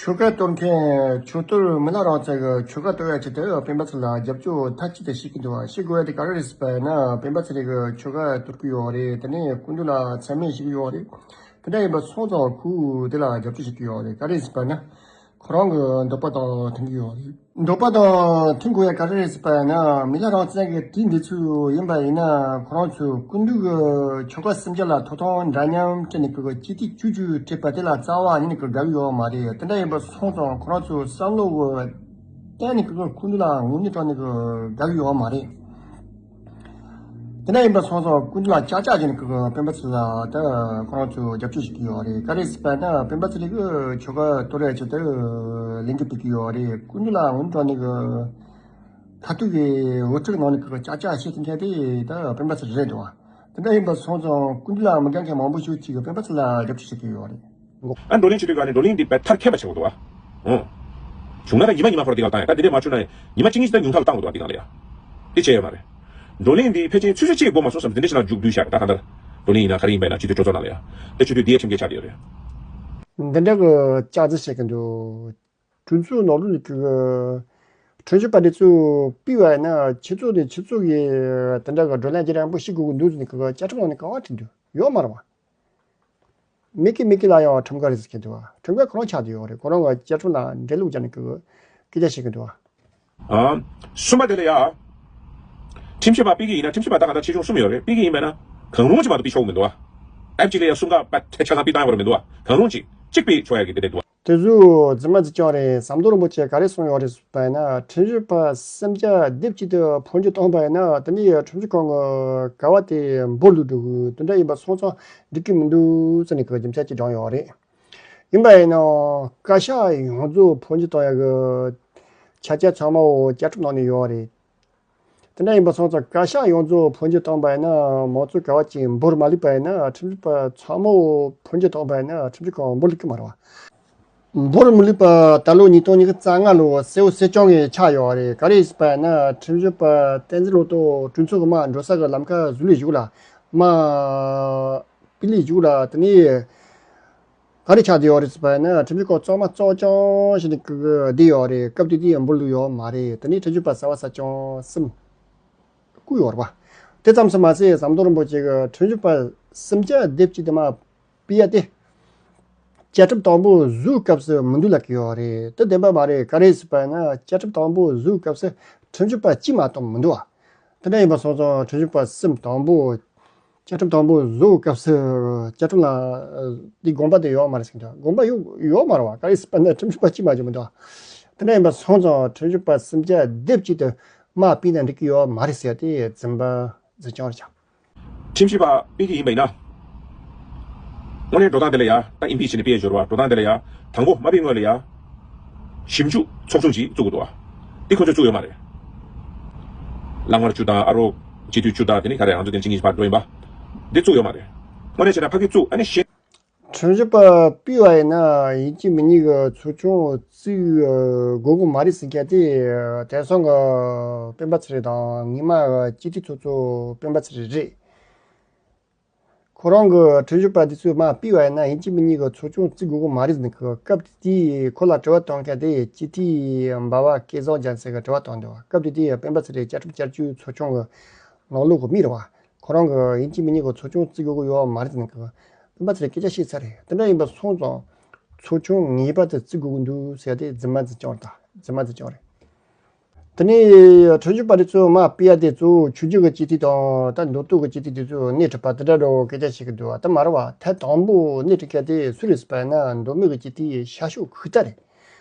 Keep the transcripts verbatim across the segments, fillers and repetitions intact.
ཆོལ་ཁ་གཏོར་མཁན་ཆོས་གཏོར་མི་ལ་རང་ཚོ་གི་ཆོལ་ཁ་གཏོར་ཡ་ཆེད་དུ་སྤེན་པ་ཚོ་ལ་རྒྱབ་སྐྱོར་མཐའ་གཅིག་ཏུ་བྱེད་ཀྱི་འདུག་བ། བྱེད་དགོས་ཡ་དེ་ག་རེ་རེད་ཟེར་བ་ཡིན་ན། སྤེན་པ་ཚོ་རེ་གི་ཆོལ་ཁ་གཏོར་གི་ཡོད་རེད། དེ་ནས་སྐུ་མདུན་ལ་མཚན་སྨད་བྱེད་ཀྱི་ཡོད་རེད། དེ་འདྲ་ཡིན་པ་སོང་ཙང་ཁོས་དེ་ལ་རྒྱབ་སྐྱོར་བྱེད་ཀྱི་ཡོད་རེད། ག་རེ་རེད་ཟེར་བ་ན། ཁོ་རང་གི་འདོད་པ་དང་མཐུན་གྱི་ཡོད་རེད། འདོད་པ་དང་མཐུན་དགོས་ཡ་ག་རེ་རེད་ཟེར་བ་ཡིན་ན། མི་ལ་རང་བཙན་གྱི་དུས་འདི་ཚོ་ཡིན་པ་ཡིན་ན། ཁོ་རང་ཚོས་སྐུ་མདུན་གྱི་ཆོལ་ཁ་སུམ་བརྒྱ་ལ་ཐོབ་ཐང་འདྲ་མཉམ་སྤྲད་ནས་ཀྱི་སྤྱི་འཐུས་བཅུ་བཅུ་སྤྲད་པ་དེ་ལ་རྩ་བ་ཉིད་ནས་ཀྱི་དགའ་གི་ཡོད་མ་རེད། དེ་འདྲ་ཡིན་པ་སོང་ཙང་ཁོ་རང་ཚོས་བསམ་བློ་གི་གཏན་ནས་ཀྱི་སྐུ་མདུན་ལ་དངོས་གནས་དྲང་གནས་ཀྱི་དགའ་གི་ཡོད་མ་རེད། དེ་འདྲ་ཡིན་པ་སོང་ཙང་སྐུ་མདུན་ལ་ཅག་ཅག་བྱས་ནས་ཀྱི་སྤེན་པ་ཚོ་ལ་ད་ཁོ་རང་ཚོས་རྒྱབ་སྐྱོར་བྱེད་ཀྱི་ཡོད་རེད། ག་རེ་ཟེར་བ་ན་སྤེན་པ་ཚོ་ལ་གི་ཆོལ་ཁ་གཏོར་ཡ་ཆེད་དུ་ལས་འགུལ་སྤེལ་གྱི་ཡོད་རེད། སྐུ་མདུན་ལ་དངོས་གནས་དྲང་གནས་ཀྱི་ཁ་ཐུག་གི་འུ་ཐུག་ནང་ནས་ཀྱི་ཅག་ཅག་བྱེད་ཀྱི་མཁན་དེ་ད་སྤེན་པ་ཚོ་རེད་འདུག་བ། དེ་འདྲ་ཡིན་པ་སོང་ཙང་སྐུ་མདུན་ལ་མི་དགའ་མཁན་མང་པོ་ཞིག་ཅིག་གིས་སྤེན་པ་ཚོ་ལ་རྒྱབ་སྐྱོར་བྱེད་ཀྱི་ཡོད་རེད། ཨ་བགྲོ་གླེང་བྱེད་དུས་ག་ནས་བགྲོ་གླེང་འདི་བས་མཐར་འཁྱོལ་བ་བྱེད་དགོས་འདུག་བ། ཨོ། བྱུང་ན་ད་ཉི་མ་ཉི་མ་ཁོ་ར་འདི་ག་བཏང་ཡ། ད་འདི་འདྲས་མ་བྱུང་ན་ཉི་མ་གཅིག་གཉིས་ད་ཉུང་མཐའ་ལ་བཏང་དགོས་འདུག་བ། འདི་ག་ལ་ཡ། དེ་བྱས་ཡོད་མ་རེད། བགྲོ་གླེང་འདི་ཕལ་ཆེར་ཆུ་ཚོད་གཅིག་འགོར་མ་སོང་བསམ། འདི་འདྲས་ཞིག་ན་མཇུག་བསྡུས་བཞག་ད་གང་ལྟར་བགྲོ་གླེང་ཡིན་ན་ག་རེ་ཡིན་པ་ཡིན་ན་སྤྱི་འཐུས་གྲོས་ཚོགས་ནང་ལ་ཡ། དེ་ཆུ་ཚོད་འདི་ཡ་ཁྲིམས་འགལ་ཆགས་བསྡད་ཡོད་རེད། འདི་འདྲ་གི་ལྕག་རྩི་བྱེད་ཀྱི་འདུག་གྲོས་ཚོགས་ནང་ལོགས་ནས་ཀྱི་ཁྲིམས་ཞིབ་པ་འདི་ཚོ་ཕུད་པ་ཡིན་ན། ཁྱེད་ཚོ་ནས་ཁྱེད་ཚོ་གིས་དེ་འདྲ་གི་བགྲོ་གླེང་རྒྱ་ཆེན་པོ་ཞིག་དགོས་ཀྱི་འདུག་ཟེར་ནས་ཀྱི་བཅའ་ཁྲིམས་ནང་ནས་ག་བ་བྲིས་འདུག་ཡོད་མ་རེད་བ། མི་ཀི་མི་ཀི་ལ་ཡང་ཁྲིམས་འགལ་རེད་ཟེར་གྱི་འདུག་བ། ཁྲིམས་འགལ་ཁོ་རང་ཆགས་བསྡད་ཡོད་རེད། ཁོ་རང་གི་བཅའ་ཁྲིམས་ལ་འགྲེལ་བཤད་བརྒྱབ་ནས་ཀྱི་སྐད་ཆ་བཤད་ཀྱི་འདུག་བ། ཨ། གསུམ་པ་དེ་ལ་ཡ། ཁྲིམས་ཞིབ་པ་ཕུད་ཀྱི་ཡིན་ན། ཁྲིམས་ཞིབ་པ་ད་ག་ད་ཆེ་ཆུང་གསུམ་ཡོད་རེད། ཕུད་ཀྱི་ཡིན་པ་ན་གང་རུང་ཅིག་མ་གཏོགས་ཕུད་ཆོག་གི་མི་འདུག་བ། ཨེབ་གཅིག་ལ་ཡ་གསུམ་ཀ་པ་ཆ་ཚང་ཕུད་བཏང་ཡོད་པ་མི་འདུག་བ། གང་རུང་ཅིག་གཅིག་ཕུད་ཆོག་ཡ་གི་དེ་འདྲ་འདུག་བ། དེ་ཚོ་རྫུན་མ་རྫུན་རྐྱང་རེད། ཟམ་གདོང་རིན་པོ་ཆེ་ག་རེ་གསུངས་ཡོད་རེད་ཟེར་བ་ཡིན་ན། ཁྲིམས་ཞིབ་པ་སུམ་བརྒྱ་སྡེབ་གཅིག་ཏུ་ཕོན་ཆེ་བཏང་པ་ཡིན་ན། དེ་ནས་ཁྲིམས་ཞིབ་ཁང་གི་ག་བ་དེ་འབོར་ལུག་འགྲོ་གི། དེ་འདྲ་ཡིན་པ་སོང་ཙང་འགྲིག་གི་མི་འདུག་ཟེར་ནས་གི་རྒྱུ་མཚན་ཅིག་བགྲངས་ཡོད་རེད། ཡིན་པ་ཡིན་ནའང་བཀའ་ཤག་ཡོངས་རྫོགས་ཕོན་ཆེ་བཏང་ཡ་གི་ཆ་རྐྱེན་ཚང་མ་བོ་བཅའ་ཁྲིམས་ནང་ནས་ཡོད་རེད། དེ་འདྲ་ཡིན་པ་སོང་ཙང་བཀའ་ཤག་ཡོངས་རྫོགས་ཕོན་ཆེ་བཏང་པ་ཡིན་ན། མང་གཙོ་ག་བ་ཅིག་འབོར་མ་ལུས་པ་ཡིན་ན། ཁྲིམས་ཞིབ་པ་ཚང་མ་བོ་ཕོན་ཆེ་བཏང་པ་ཡིན་ན། ཁྲིམས་ཞིབ་ཁང་འབོར་ལུག་གི་མ་རེད་བ། འབོར་མི་ལུས་པ་ད་ལོ་ཉིས་སྟོང་ཉི་ཤུ་རྩ་ལྔ་ལོ་གསལ་བོ་གསལ་རྐྱང་གི་ཆགས་ཡོད་རེད། ག་རེ་ཟེར་བ་ཡིན་ན། ཁྲིམས་ཞིབ་པ་བསྟན་འཛིན་བློ་གྲོས་གྲོས་ཚོགས་ཀྱི་མར་འགྲོ་ས་གི་ལམ་ཁ་ཟུར་ལས་བཞུགས་ལ། མར་པི་ལི་བཞུགས་ལ། དེ་ནས་ག་རེ་ཆགས་བསྡད་ཡོད་རེད་ཟེར་བ་ཡིན་ན། ཁྲིམས་ཞིབ་ཁང་གཙང་མ་གཙང་རྐྱང་ཞིག་ནས་བསྡད་ཡོད་རེད། སྐབས་དེ་དུས་འབོར་ལུག་ཡོད་མ་རེད། དེ་ནས་ཁྲིམས་ཞིབ་པ་གསར་བ་གསར་རྐྱང་གསུམ་བསྐོས་ཡོད་རེད་བ། དེ་ཙམ་དུ་མ་ཟད་ཟམ་གདོང་རིན་པོ་ཆེ་གིས་ཁྲིམས་ཞིབ་པ་སུམ་བརྒྱ་སྡེབ་གཅིག་དུ་མ་ཕུད་ཡ་དེ་བཅའ་ཁྲིམས་དང་པོ་བཟོའི་སྐབས་སུ་མི་འདུག་ལབ་ཀྱི་ཡོད་རེད། དེ་བདེན་པ་མ་རེད། ག་རེ་ཟེར་བ་ཡིན་ན། བཅའ་ཁྲིམས་དང་པོ་བཟོའི་སྐབས་སུ་ཁྲིམས་ཞིབ་པ་གཅིག་མ་གཏོགས་མི་འདུག་བ། དེ་འདྲ་ཡིན་པ་སོང་ཙང་ཁྲིམས་ཞིབ་པ་གསུམ། དང་པོ་བཅའ་ཁྲིམས་དང་པོ་བཟོའི་སྐབས་སུ་བཅའ་ཁྲིམས་ལ་དེ་དགོངས་པ་དེ་ཡོད་མ་རེད་ཟེར་གྱི་འདུག་དགོངས་པ་ཡོད་ཡོད་མ་རེད་བ། ག་རེ་ཟེར་བ་ན་ཁྲིམས་ཞིབ་པ་གཅིག་མ་གཏོགས་མི་འདུག་བ། དེ་འདྲ་ཡིན་པ་སོང་ཙང་ཁྲིམས་ཞིབ་པ་སུམ་བརྒྱ་སྡེབ་གཅིག་ཏུ་མར་ཕུད་ན་འགྲིག་གི་ཡོད་མ་རེད་ཟེར་ཏེ་རྫུན་པ་རྫུན་རྐྱང་རེད་ཀྱང་། ཁྲིམས་ཞིབ་པ་ཕུད་ཀྱི་ཡིན་པ་ཡིན་ན། དངོས་གནས་འགྲོ་སྟངས་དེ་ལ་ཡ། ད་ཨིན་ཕིཆ་བྱས་ནས་ཕུད་ཡ་འབྱོར་བ། འགྲོ་སྟངས་དེ་ལ་ཡ། དང་པོ་མ་ཕུད་སྔོན་ལ་ཡ། ཞིབ་འཇུག་ཚོགས་ཆུང་ཅིག་བཙུགས་དགོས་འདུག་བ། འདི་ཁོ་ཚོས་བཙུགས་ཡོད་མ་རེད། ལག་དམར་བཅུ་དང་ཨ་རོགས་སྤྱི་འཐུས་བཅུ་དང་། དེ་ནི་ག་རེ་ང་ཚོ་དེ་གཅིག་གཉིས་ཕར་འགྲོ་ཡིན་པ། འདི་བཙུགས་ཡོད་མ་རེད། དངོས་གནས་བྱས་ན་ཕ་གི་བཙུགས། ཨ་ནི་གཞན། ཁྲིམས་ཞིབ་པ་ཕུད་པ་ཡིན་ན་ཡིན་གཅིག་མིན་གཉིས་ཀྱི་ཚོགས་ཆུང་བཙུགས་དགོས་ཀྱི་མ་རེད་ཟེར་མཁན་དེ་དེང་སང་གི་སྤེན་པ་ཚེ་རིང་དང་སྔོན་མ་གི་སྤྱི་འཐུས་ཚོགས་གཙོ་སྤེན་པ་ཚེ་རིང་རེད། ཁོ་རང་གིས་ཁྲིམས་ཞིབ་པ་དེ་ཚོས་མར་ཕུད་པ་ཡིན་ན་ཡིན་གཅིག་མིན་གཉིས་ཀྱི་ཚོགས་ཆུང་བཙུགས་དགོས་ཀྱི་མ་རེད་ཟེར་གི། སྐབས་དེ་དུས་ཁོ་ལ་དྲི་བ་བཏང་མཁན་དེ་སྤྱི་འཐུས་འབའ་བ་སྐལ་བཟང་རྒྱལ་མཚན་གྱིས་དྲི་བ་བཏང་འདུག་སྐབས་དེ་དུས་སྤེན་པ་ཚེ་རིང་བཅའ་ཁྲིམས་བསྐྱར་བཅོས་ཚོགས་ཆུང་གི་ནང་ལོགས་ཀྱི་མི་རེད་བ། ཁོ་རང་གིས་ཡིན་གཅིག་མིན་གཉིས་ཀྱི་ཚོགས་ཆུང་བཙུགས་དགོས་ཀྱི་ཡོད་མ་རེད་ཟེར་གི། སྤེན་པ་ཚེ་རིང་སྐད་ཆ་བཤད་ཚར་རེད། དེ་འདྲ་ཡིན་པ་སོང་ཙང་ཚོགས་ཆུང་ངེས་པར་དུ་བཙུགས་དགོས་ཀྱི་འདུག་ཟེར་ཡ་དེ་རྫུན་མ་རྫུན་རྐྱང་རེད། ད་རྫུན་མ་རྫུན་རྐྱང་རེད། དེ་ནས་ཁྲིམས་ཞིབ་པ་དེ་ཚོ་མར་ཕུད་ཡ་དེ་ཚོ་ཆོས་བརྒྱུད་ཀྱི་སྤྱི་འཐུས་དང་ད་མདོ་སྟོད་ཀྱི་སྤྱི་འཐུས་དེ་ཚོ་སྣེ་ཁྲིད་པ་དེ་འདྲ་འདྲ་བོ་སྐད་ཆ་བཤད་ཀྱི་འདུག་བ། དེ་མ་རེད་བ། ཐད་དང་པོ་སྣེ་ཁྲིད་མཁན་དེ་སུ་རེད་ཟེར་བ་ཡིན་ན། མདོ་སྨད་ཀྱི་སྤྱི་འཐུས་ཤར་ཕྱོགས་ཁུག་རྟ་རེད།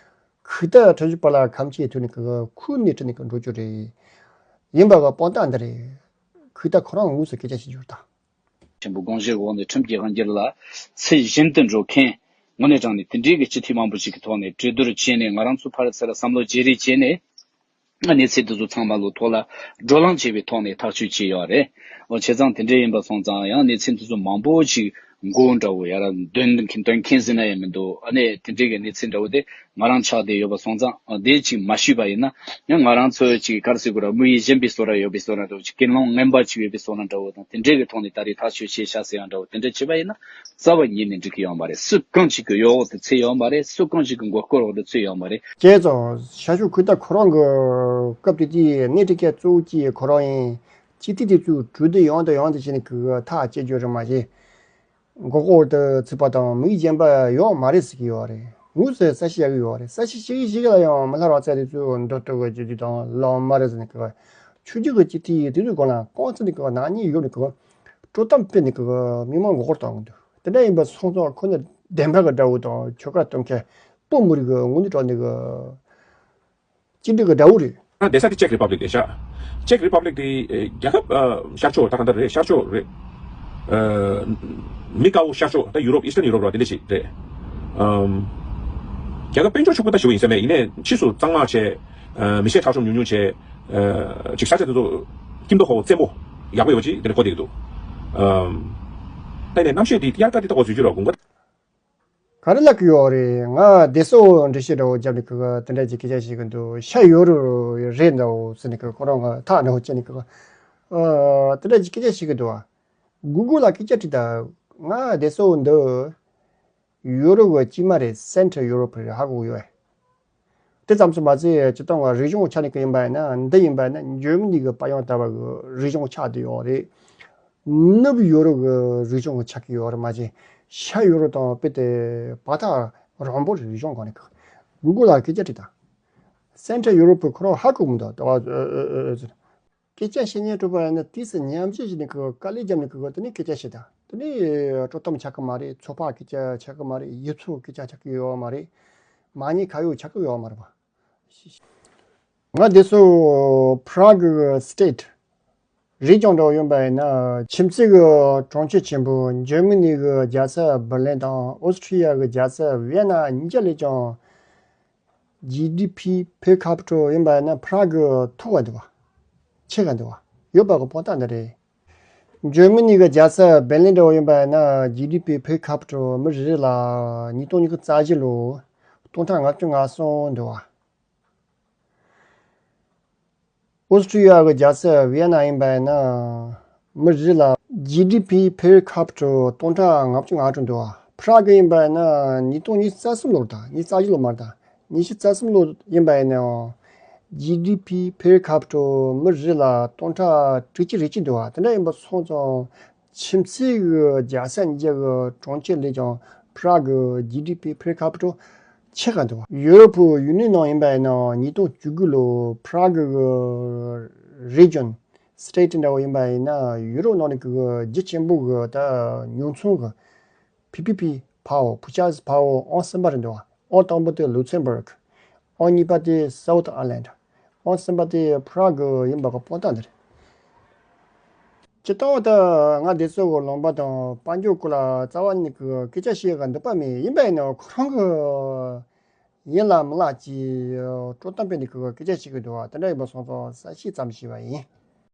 ཁུག་རྟ་ཁྲིམས་ཞིབ་པ་ལ་ཁ་མཆན་ཐོན་ནས་ཀྱི་ཁོས་སྣེ་ཁྲིད་ནས་ཀྱི་འགྲོ་རྒྱུ་རེད། ཡིན་པ་གི་དཔང་རྟགས་འདི་རེད། ཁུག་རྟ་ཁོ་རང་དངོས་སུ་སྐད་ཆ་བཤད་རྒྱུ་རེད་ད། ཆེན་པོ་དགོངས་བཞེས་འོག་ནས་ཁྲིམས་ཀྱི་དབང་སྒྱུར་ལ་ཚུལ་བཞིན་དུ་འགྲོ་མཁན། དངོས་གནས་དྲང་གནས་དེ་འདྲའི་གི་སྤྱི་འཐུས་མང་པོ་ཞིག་གི་ཐོག་ནས་གྲོས་བསྡུར་བྱས་ནས། ང་རང་ཚོ་ཕར་ཚུར་བསམ་བློ་བརྗེ་རེས་བྱས་ནས། གནས་ཚུལ་དེ་ཚོ་ཚང་མ་ལོ་ཐོག་ལ་བགྲོ་གླེང་བྱས་པའི་ཐོག་ནས་ཐག་གཅོད་བྱས་ཡོད་རེད། འོ། བྱས་ཙང་དེ་འདྲ་ཡིན་པ་སོང་ཙང་ཡང་གནས་ཚུལ་དེ་ཚོ་མང་པོ་ཞིག་ མགོ་འདྲ་བོ་ཡར་འདོན་མཁན་འདོན་མཁན་ཟེར་ན་ཡང་མི་འདུག་ཨ་ནི་དེ་འདྲའི་གི་གནས་ཚུལ་འདྲ་བོ་དེ་ང་རང་ཆགས་བསྡད་ཡོད་པ་སོང་ཙང་། ཨ་དེ་ཅིག་མ་ཞུས་པ་ཡིན་ན་ཡང་ང་རང་ཚོ་ཅིག་ག་རེ་ཟེར་དགོས་ར། དམིགས་ཡུལ་གཞན་པའི་བཟོ་འདྲ་ཡོད་པའི་བཟོ་འདྲ་འདྲ་བོ་ཅིག་ཀུན་སློང་ངན་པ་ཅིག་ཡོད་པའི་བཟོ་འདྲ་འདྲ་བོ་དང་དེ་འདྲའི་གི་ཐོག་ནས་ད་རེས་ཐག་གཅོད་བྱས་བཞག་ཟེར་ཡང་འདྲ་བོ་དེ་འདྲ་བྱས་པ་ཡིན་ན་རྩ་བ་ཉིད་ནས་འགྲིག་གི་ཡོད་མ་རེད། སུ་གང་ཞིག་གི་གཡོ་འོག་ཏུ་ཚུད་ཡོད་མ་རེད། སུ་གང་ཞིག་གི་མགོ་སྐོར་འོག་ཏུ་ཚུད་ཡོད་མ་རེད། བྱས་ཙང་ཤར་ཕྱོགས་ཁུལ་ད་ཁོ་རང་གི་སྐབས་དེ་དུས་གནས་སྒྲིག་མཁན་གཙོ་བོ་གཅིག་ཁོ་རང་ཡིན། སྤྱི་འཐུས་དེ་ཚོས་གྲོས་བསྡུར་ཡང་དང་ཡང་དུ་བྱས་ནས་གི་ཐག་བཅད་རྒྱུ་རེད་མ་གཞི། མགོ་སྐོར་དུ་ཚུད་པ་དང་མི་གཞན་པ་ཡོད་མ་རེད་ཟེར་གྱི་ཡོད་རེད། དངོས་སུ་གསལ་བཤད་བྱ་གི་ཡོད་རེད། གསལ་བཤད་བྱེད་ཀྱི་བྱེད་ཀྱི་ལ་ཡང་མི་ལྷ་རང་ཚད་དེ་ཚོས་འགྲོ་སྤྲོ་གི་རྒྱུ་རྒྱུ་དང་ལོང་མ་རེད་ཟེར་ནས་གི། ཆོས་བརྒྱུད་ཀྱི་སྤྱི་འཐུས་དེ་ཚོའི་སྒང་ལ་རྐང་རྩེད་ནས་གི་ནག་ཉེས་ཡོད་ནས་གི་དཀྲོག་གཏམ་སྤེལ་ནས་གི་མི་མང་མགོ་སྐོར་གཏོང་གི་འདུག་དེ་འདྲ་ཡིན་པ་སོང་ཙང་ཁོ་ནི་བདེན་པ་གི་དགྲ་བོ་དང་ཆོལ་ཁ་གཏོར་མཁན་བོད་མི་རིགས་ཀྱི་ངོ་ནས་དྲང་གནས་ཀྱི་སྐྱིད་སྡུག་གི་དགྲ་བོ་རེད། ད་བསྡད་ས་དེ་ཅེག་རི་པབ་ལིག་རེད་ཤག་ཅེག་རི་པབ་ལིག་དེ་ཨེ་རྒྱལ་ཁབ་ཨ་ཤར་ཕྱོགས་ད་ག་འདྲ་རེད། ཤར་ཕྱོགས་རེད། ཨ་མི་དཀར་པོ་ཤར་ཕྱོགས་ད་ཡུ་རོབ་ཨི་སི་ཊརན་ཡུ་རོབ་ར་དེ་འདྲ་ཞིག་རེད། ཨམ་རྒྱལ་ཁབ་དཔལ་འབྱོར་ཕྱུག་པོ་ད་ཞེ་པོ་ཡིན་ས་མེད། ཡིན་ནའི་ཕྱིས་སུ་གཙང་མ་བྱས། ཨ་མི་བསད་ཁྲག་སྦྱོར་ཉུང་ཉུང་བྱས། ཨ་ཅིག་ས་ཆ་དེ་ཚོ་སྐྱིད་མདོག་ཁ་པོ་རྩེ་མོ་ཡག་པོ་ཡོད་ཅིག་དེ་འདྲ་གོ་བསྡད་ཀྱི་འདུག་ཨམ་ད་ཡིན་ནའི་གནམ་གཤིས་དེ་དབྱར་ཁ་དེ་ད་གོ་བཟོས་རྒྱུ་ར་དགོངས་པ། ག་རེ་ལབ་ཀྱི་ཡོད་རེད། ང་བདེ་སྲུང་འགྲེལ་བཤད་འདྲ་བོ་བརྒྱབ་ནས་ཁོ་ག་དེ་འདྲ་ཅིག་སྐད་ཆ་བཤད་ཀྱི་འདུག་ཤར་ཡོད་རེད་འདྲ་བོ་ཟེར་ནས་ཁོ་ཁོ་རང་ག་ཐག་འདྲ་བོ་བཅད་ནས་ཁོ་ག་ཨ་དེ་འདྲ་ཅིག་སྐད་ཆ་བཤད་ཀྱི་འདུག་བ། གུ་གུལ་ལ་སྐད་ཆ་དྲིས་དང་། ང་བདེ་སྲུང་འདི་ཡུ་རོབ་ཀྱི་དཀྱིལ་མ་རེད། སེན་ཊར་ཡུ་རོབ་རེད། ཧ་གོ་ཡོད། དེ་ཙམ་དུ་མ་ཟད་སྤྱིར་བཏང་གི་རིག་གཞུང་ཆ་ནས་ཀྱི་ཡིན་པ་ཡིན་ན། འདི་ཡིན་པ་ཡིན་ན་འཇར་མ་ནི་གི་དཔལ་ཡོན་དར་བ་གི་རིག་གཞུང་ཆགས་བསྡད་ཡོད་རེད། ནུབ་ཡུ་རོབ་ཀྱི་རིག་གཞུང་ཆགས་ཀྱི་ཡོད་རེད་མ་གཞི། ཤར་ཡུ་རོབ་དང་དཔེ་དེ་བར་ཐག་རིང་པོ་རེད། རིག་གཞུང་སྒང་ནས་གུ་གུལ་ལ་སྐད་ཆ་དྲིས་དང་། སེན་ཊར་ཡུ་རོབ་ཁོ་རང་ཧ་གོ་མི་འདུག་ད་བ་ཨ་ཨ་ཨ་ཨ་ཟེར། སྐད་ཆ་བཤད་མཁན་གྲོགས་པོ་ཡིན་ན་དུས་སུ་ཉམས་ཞིབ་བྱས་ནས་གི་དཀའ་ལས་བརྒྱབ་ནས་གི་དེ་ནས་སྐད་ཆ་བཤད་དང་། དེ་ནས་དཀྲོག་གཏམ་ཆགས་ཀྱི་མ་རེད། ཚོགས་པ་སྐད་ཆ་ཆགས་ཀྱི་མ་རེད། ཡུལ་ཚོ་སྐད་ཆ་ཆགས་ཀྱི་ཡོད་མ་རེད། མ་ཉེས་ཁ་གཡོག་ཆགས་ཀྱི་ཡོད་མ་རེད་པ། ང་དེ་ཚོ་པ་རག་གི་སི་ཊེཊ་རེད་ཀྱང་འདྲ་བོ་ཡིན་པ་ཡིན་ན། ཁྱིམ་མཚེས་ཀྱི་གྲོང་ཁྱེར་ཆེན་པོ་འཇར་མ་ནི་གི་རྒྱལ་ས་བྷར་ལིན་དང་ཨོ་སི་ཁྲི་ཡ་གི་རྒྱལ་ས་ཝི་ཡེ་ན་གཉིས་ཀ་ལས་ཀྱང་ཇི་ཌི་པི་པེར་ཁེ་པི་ཊལ་ཡིན་པ་ཡིན་ན་པ་རག་གི་མཐོ་བ་འདུག་བ། ཆེ་ག་འདུག་བ། ཡོད་པ་གི་དཔང་རྟགས་འདི་རེད། འཇར་མ་ནི་གི་རྒྱལ་ས་བྷར་ལིན་འདྲ་བོ་ཡིན་པ་ཡིན་ན་ཇི་ཌི་པི་པེར་ཁེ་པི་ཊལ་མི་རེ་རེ་ལ་ཉིས་སྟོང་ཉི་ཤུ་རྩ་བཞི་ལོ་སྟོང་ཕྲག་ལྔ་བཅུ་ང་གསུམ་འདུག་བ། ཨོ་སི་ཁྲི་ཡ་གི་རྒྱལ་ས་ཝི་ཡེ་ན་ཡིན་པ་ཡིན་ན་མི་རེ་ལ་ཇི་ཌི་པི་པེར་ཁེ་པི་ཊལ་སྟོང་ཕྲག་ལྔ་བཅུ་ང་དྲུག་འདུག་བ། པ་རག་གི་ཡིན་པ་ཡིན་ན་ཉིས་སྟོང་ཉི་ཤུ་རྩ་གསུམ་ལོར་དང་ཉི་ཤུ་རྩ་བཞི་ལོ་མར་དང་ཉི་ཤུ་རྩ་གསུམ་ལོ་ཡིན་པ་ཡིན་ནའང་ཇི་ཌི་པི་པེར་ཁེ་པི་ཊལ་མི་རེ་ལ་སྟོང་ཕྲག་དྲུག་ཅུ་རེ་གཅིག་འདུག་བ། དེ་འདྲ་ཡིན་པ་སོང་ཙང་ཁྱིམ་མཚེས་ཀྱི་རྒྱལ་ས་གཉིས་ཀྱི་གྲོང་ཁྱེར་ལས་ཀྱང་པ་རག་གི་ཇི་ཌི་པི་པེར་ཁེ་པི་ཊལ་ཆེ་ག་འདུག་བ། ཡུ་རོབ་ཡུ་ནི་ཡན་ནང་ཡིན་པ་ཡིན་ན་ཉིས་སྟོང་བཅུ་དགུ་ལོ་པ་རག་གི་རེ་ཇོན་སི་ཊེཊ་འདྲ་བོ་ཡིན་པ་ཡིན་ན་ཡུ་རོབ་ནང་ནས་གི་རྒྱུ་ཆེན་པོ་གི་ད་ཉོ་ཚོང་གི་པི་པི་པི་ཕའོ་ཕུ་ཆར་ཕའོ་ཨང་གསུམ་པ་རེད་འདུག་བ། ཨང་དང་པོ་དེ་ལུག་སེམ་བུར་གི། ཨང་གཉིས་པ་དེ་སའུ་ཐི་ཨའི་ལན་ཌི། ཨང་གསུམ་པ་དེ་པ་རག་གི་ཡིན་པ་གི་དཔང་རྟགས་འདི་རེད། སྤྱིར་བཏང་ད་ང་འདི་ཚོ་གི་ལུང་པ་དང་དཔལ་འབྱོར་སྐོར་ལ་རྩ་བ་ནས་གི་སྐད་ཆ་བཤད་ག་འདོད་པ་མེད། ཡིན་པ་ཡིན་ན་ཁོ་རང་གི་ཡིན་ལ་མིན་ལ་ཅིག་དཀྲོག་གཏམ་སྤེལ་ནས་གི་སྐད་ཆ་བཤད་གི་འདུག་བ། དེ་འདྲ་ཡིན་པ་སོང་ཙང་གསལ་བཤད་ཙམ་ཞུས་པ་ཡིན།